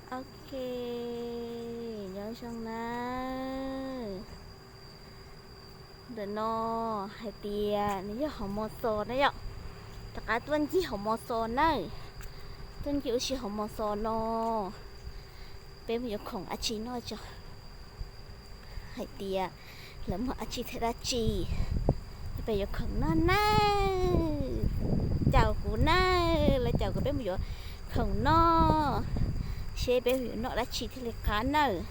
Ok, nyob zoo nawb. Ntawm no hais tias nws yog hauv Mos Xos na yom. Rov qab tuaj ncig hauv Mos Xos nawb. Tuaj ncig ua si hauv Mos Xos no, peb mus yuav khoom dab tsi noj tso. Hais tias lawv muaj dab tsi thiab dab tsi, peb yuav khoom noj nawb. Caum kuv nawb, lawv caum kom peb mus yuav khoom noj, seb peb yuav noj dab tsi thiaj li qab nawb.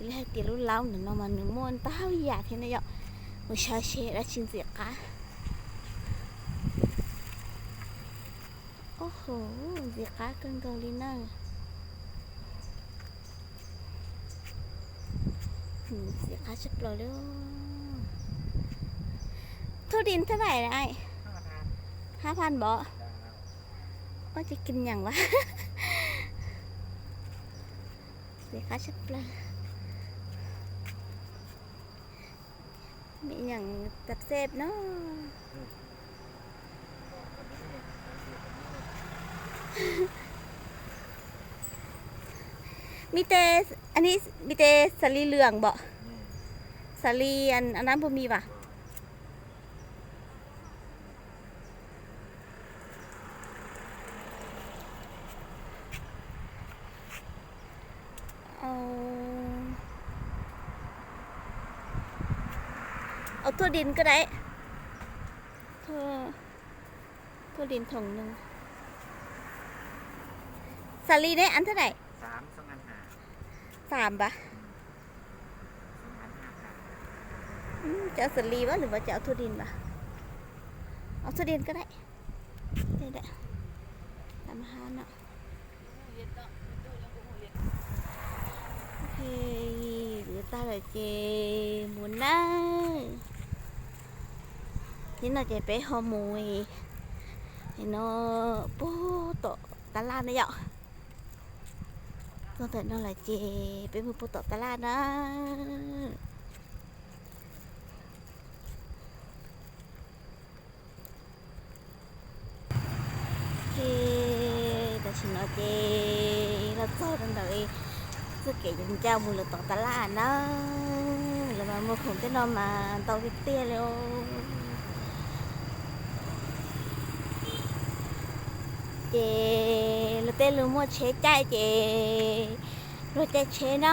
Xws li hais tias lub laub ntawm no mas nws muaj ntau yam thiab na yom. Mus saib seb dab tsi ntxim qab. Ub, ntxim qab kawg nkaus li na. Ntxim qab tshaj plaws li. Thuốc đinh thế này là ai? Hai phần bó. Ôi, cái kinh nhằng quá. Ntxim qab tshaj plaws. Mẹ nhằng tập xếp nó. Mi te, ani, mi te xà li lường bọ. Xà li, an, an nắm bô mi và. Ồ. Ồ, thuốc đinh cái đấy. Thuốc, thuốc đinh thùng đừng. Xà li đấy, ăn thế này. Sảm bả. Chả xà li bả, lửa bả chả thuốc đinh bả. Ồ, thuốc đinh cái đấy. Đây đấy. Tạm ha nó. Ok, yuav tag lawm ces mus nawb. Hnub no ces peb ho mus no puag tom tab laj na yom. Txog ntawm no lawm ces peb mus puag tom tab laj na. Ces tam sim no ces los txog rau ntawm txoj kev ncau mus lawm tom tab laj na. Lawv mas muag khoom tej no mas ntau tiag tiag li os. Ces luag tej luag muaj tsheb caij ces luag caij tsheb na,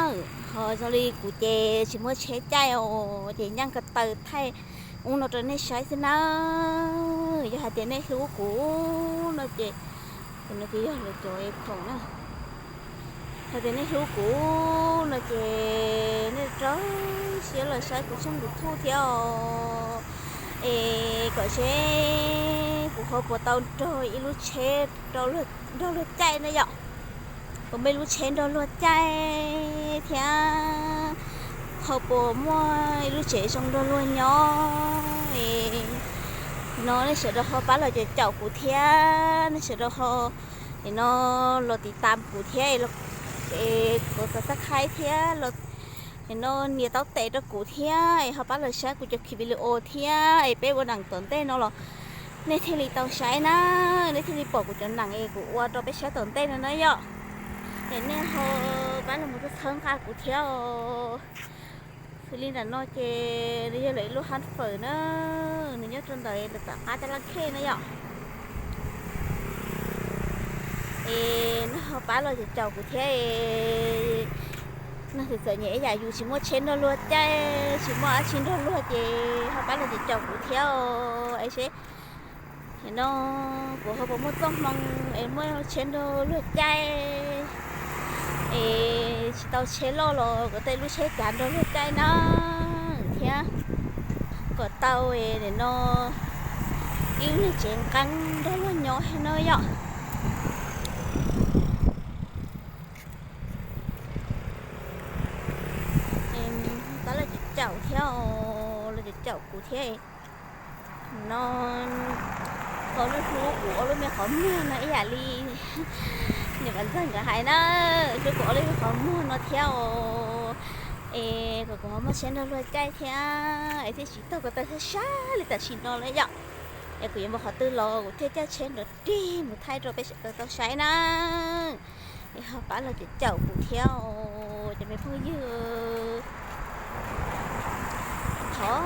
ho zoo li kuv ces tsis muaj tsheb caij os, ces nyeej ko taw thaij ub no rau nej saib xwb na. Yog hais tias nej hlub kuv no ces, kuv no ces yog lawv cov khoom na. Hais tias nej hlub kuv no ces nej rau siab los saib kuv tshooj YouTube thiab os, es kom seb kuv ho puas tau nrog ib lub tsheb nrog luag caij na yom. Puas muaj ib lub tsheb nrog luag caij thiab ho puas muaj ib lub tsev zoo nrog luag nyob. No nej sawv daws ho pab los caum kuv thiab, nej sawv daws ho no los tiv tam kuv thiab, es kov subscribe thiab, no nias taub tes rau kuv thiab, es ho pab los saib kuv cov video thiab, es peb ua neej tom ntej no los nej thiaj li tau saib na, nej thiaj li pom kuv cov neej es kuv ua rau peb saib tom ntej no na yom. Es nej ho pab los mus txhawb nqa kuv thiab os. Xws li ntawm no ces nws yog lawv ib lub hab fawm na, nws nyob rau ntawm lawv tom qab tab laj khej na yom. Es nej ho pab los caum kuv thiab, nej txawm txawm nyiam ib yam yus tsis muaj tsheb nrog luag caij, tsis muaj dab tsi nrog luag ces ho pab los caum kuv thiab os, es seb no kuv ho puas muaj txoj hmoo es muaj tsheb nrog luag caij, es tsis tau tsheb loj los kom tau lub tsheb cav nrog luag caij na thiab, kom tau no ib lub niag tsev nqeeb nrog luag nyob thiab no yom. Pab los caum thiab, los caum kuv thiab. No ua lub hlub kuv ua lub me qhov muag no ib yam li niam Vam Ntxawg nkawd hais na, hlub kuv ua lub me qhov muag no thiab os. Es kom kuv ho muaj tsheb nrog luag caij thiab, es thiaj tsis taug ko taw sab sab li tam sim no lawm yom. Es kuv yuav mus qhov twg los kuv thiaj caij tsheb nrov rig mus thaij rau peb sawv daws tau saib na. Es ho pab los caum caum kuv thiab os cov me phooj ywg. Thov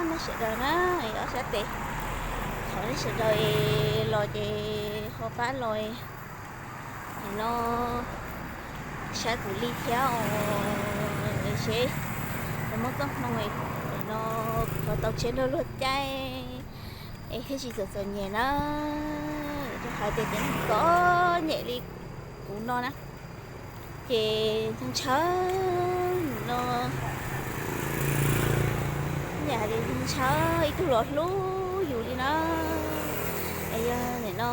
nej sawv daws na, ob sab tes, thov nej sawv daws los ces ho pab los no saib kuv li thiab os, seb puas muaj txoj hmoo no kuv ho tau tsheb luag luag caij es thiaj tsis txom txom nyem na. Rau hais tias cov neeg txom nyem li kuv no na, ces ntshaw ntshaw no, yam hais tias ntshaw ib tug los hlub yus li na. Es yog nim no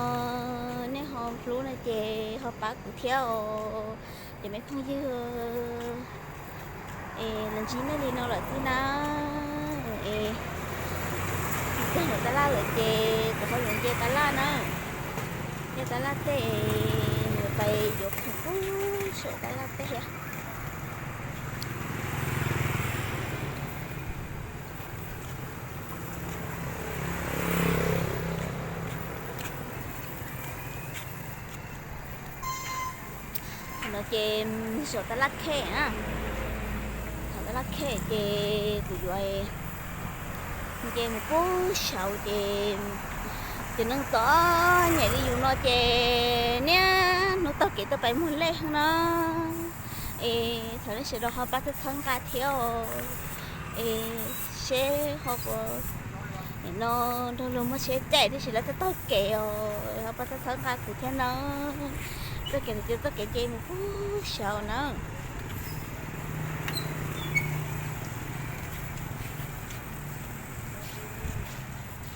nej ho hlub no ces ho pab kuv thiab os cov me phooj ywg. Es los ntsib nej li no lawm xwb na. Es tag lawm tab laj lawm ces kuv ho yuav nce tab laj na, nce tab laj tej es yuav pais yuav khoom pub saum tab laj tej thiab. No ces saum tab laj khej na, saum tab laj khej ces kuv yuav nce mus pub saud ces cov neeg txom nyem li yus no ces niaj hnub taug kev tuaj pais muag lej no. Es thov nej sawv daws ho pab txhawb txhawb nqa thiab os. Es seb ho puas no nrog luag muaj tsheb caij tib si lawv thiaj taug kev os, ho pab txhawb txhawb nqa kuv thiab no. Txoj kev no ces txoj kev nce mus pub saud na.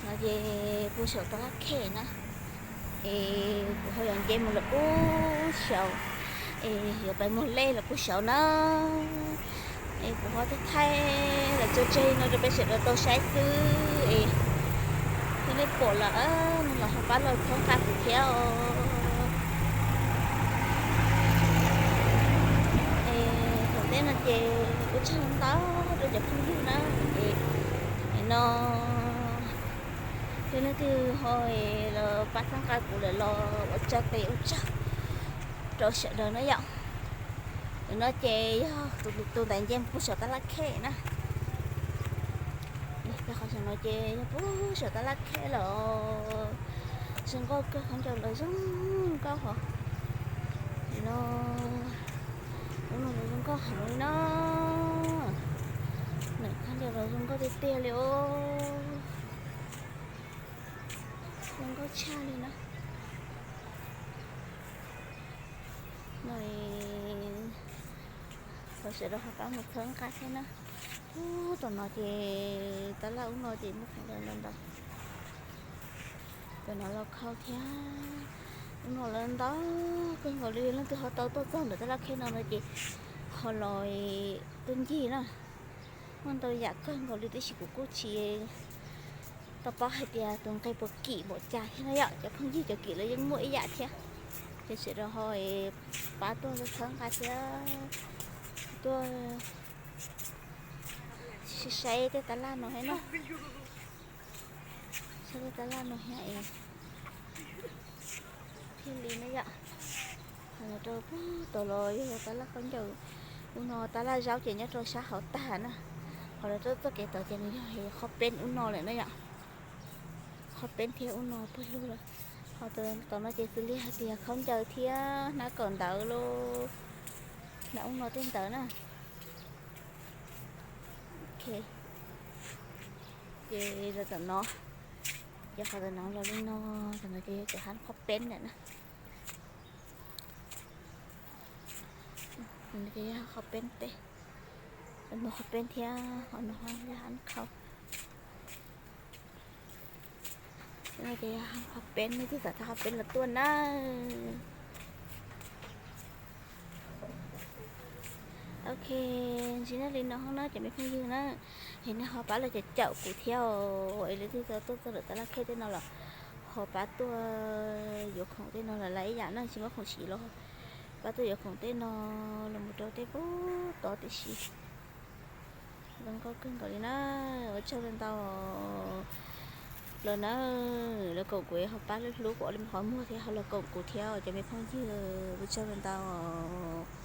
No ces pub saum tab laj khej na. Es kuv ho yuav nce mus lawm pub saud, es yuav pais muag lej lawm pub saud na. Es kuv ho thaij thaij los tso tseg no rau peb sawv daws tau saib xwb es thiaj li pom lawm no los ho pab los txhawb nqa kuv thiab os. Es thaum ntej no ces ua tsaug ntau rau cov phooj ywg na. Es no yog leej twg ho los pab txhawb nqa kuv lawm los ua tsaug tes ua tsaug rau sawv daws na yom. Tus no ces yog tus ntawd nce mus pub saum tab laj khej na. Qhov saum no ces yog pub saum tab laj khej lawm. Zoo nkauj kawg, khaub ncaws los zoo nkauj hos. No, lub no los zoo nkauj heev li no. Khaub ncaws los zoo nkauj tiag tiag li os. Zoo nkauj tshaj li na. No, thov sawv daws ho pab mus txhawb nqa thiab na. Ub, tom no ces tab laj ub no ces muaj khoom lawv ntau. Tom no los khau thiab. Ub no lawv ntau kawg nkaus li, leej twg ho tau tuaj txog ntawm tab laj khej no no ces ho los tuaj ncig na. Muaj ntau yam kawg nkaus li tab sis kuv kuj tsis tau paub hais tias tus nqe puas kim npaum cas thiab no yom. Cov phooj ywg cov kim lawv yeej muaj ib yam thiab. Ces sawv daws ho pab tuaj txhawb nqa thiab tuaj saib tej tab laj no thiab na. Saib tej tab laj no thiab es thiaj li na yom. Ho los rau pem tod los yog tab laj khaub ncaws, ub no tab laj zaub ces nyob rau sab hauv tag na. Ho los rau txoj kev tod ces nws yog qhov peb ub no lawm na yom. Qhov peb thiab ub no pawg lug lawm. Ho tom no ces xws li hais tias khaub ncaws thiab hnab kawm ntawv los, hnab ub no tej ntawd na. Ok, ces los tom no, ces qhov tom no los li no, tom no ces yog cov hab qhov peb lawm na. Ces yog qhov peb tej, no qhov peb thiab qhov no yog hab khau. Ces yog qhov peb, nej twb xav tau qhov peb los tuaj na. Ok, ntsib nej li no hos na cov me phooj ywg na, es nej ho pab los caum caum kuv thiab os, es leej twg tuaj txog lawm tab laj khej tej no los ho pab tuaj yuav khoom tej no los lawm ib yam na, tsis muaj khoom siv los pab tuaj yuav khoom tej no los mus rau tej pem tod tib si. Zoo nkauj kawg nkaus li na, ua tsaug ntau. Los na, los koom kuv ho pab hlub kuv ob lub qhov muag thiab ho los koom kuv thiab cov me phooj ywg, ua tsaug ntau os.